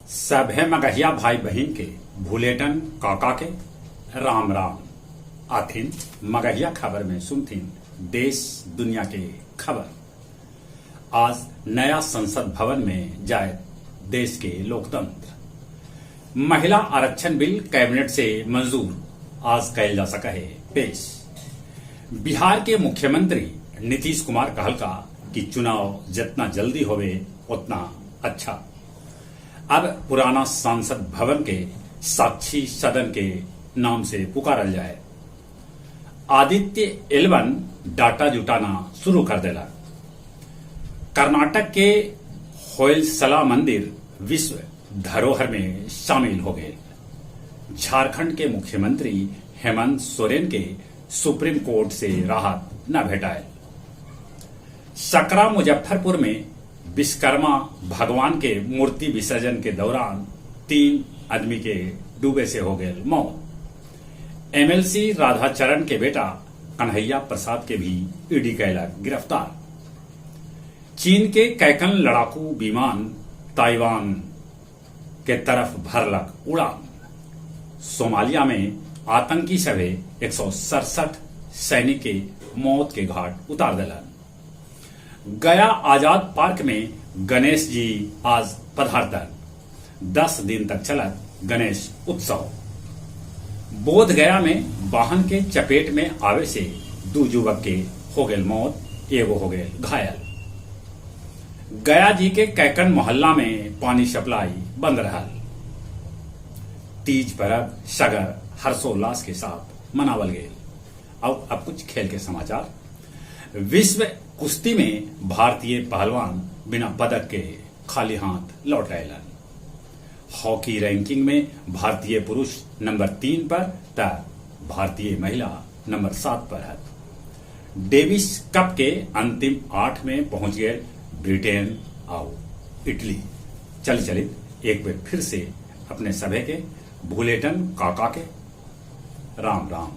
सभे मगहिया भाई बहिन के भुलेटन काका के राम राम। आथिन मगहिया खबर में सुनथिन देश दुनिया के खबर। आज नया संसद भवन में जायत देश के लोकतंत्र। महिला आरक्षण बिल कैबिनेट से मंजूर, आज कैल जा सका है पेश। बिहार के मुख्यमंत्री नीतीश कुमार कहलका कि चुनाव जितना जल्दी होवे उतना अच्छा। अब पुराना संसद भवन के साक्षी सदन के नाम से पुकारल जाए। आदित्य एलवन डाटा जुटाना शुरू कर देला। कर्नाटक के होयसला मंदिर विश्व धरोहर में शामिल हो गए। झारखंड के मुख्यमंत्री हेमंत सोरेन के सुप्रीम कोर्ट से राहत न भेटायल। सकरा मुजफ्फरपुर में विश्वकर्मा भगवान के मूर्ति विसर्जन के दौरान 3 आदमी के डूबे से हो गए मौत। एमएलसी राधाचरण के बेटा कन्हैया प्रसाद के भी ईडी कैलक गिरफ्तार। चीन के कैकन लड़ाकू विमान ताइवान के तरफ भरलक उड़ान। सोमालिया में आतंकी सभे 167 सैनिक के मौत के घाट उतार दिलन। गया आजाद पार्क में गणेश जी आज पधारतन। 10 दिन तक चलत गणेश उत्सव। बोध गया में वाहन के चपेट में आवे से 2 युवक के हो गए मौत, एगो हो गए घायल। गया जी के कैकन मोहल्ला में पानी सप्लाई बंद रहा। तीज परब सगर हर्षोल्लास के साथ मनावल गए। और अब कुछ खेल के समाचार। विश्व कुश्ती में भारतीय पहलवान बिना पदक के खाली हाथ लौट आयलन। हॉकी रैंकिंग में भारतीय पुरुष नंबर 3 पर त भारतीय महिला नंबर 7 पर है। डेविस कप के अंतिम 8 में पहुंच गए ब्रिटेन और इटली। चल चलित एक बार फिर से अपने सभे के भुलेटन काका के राम राम।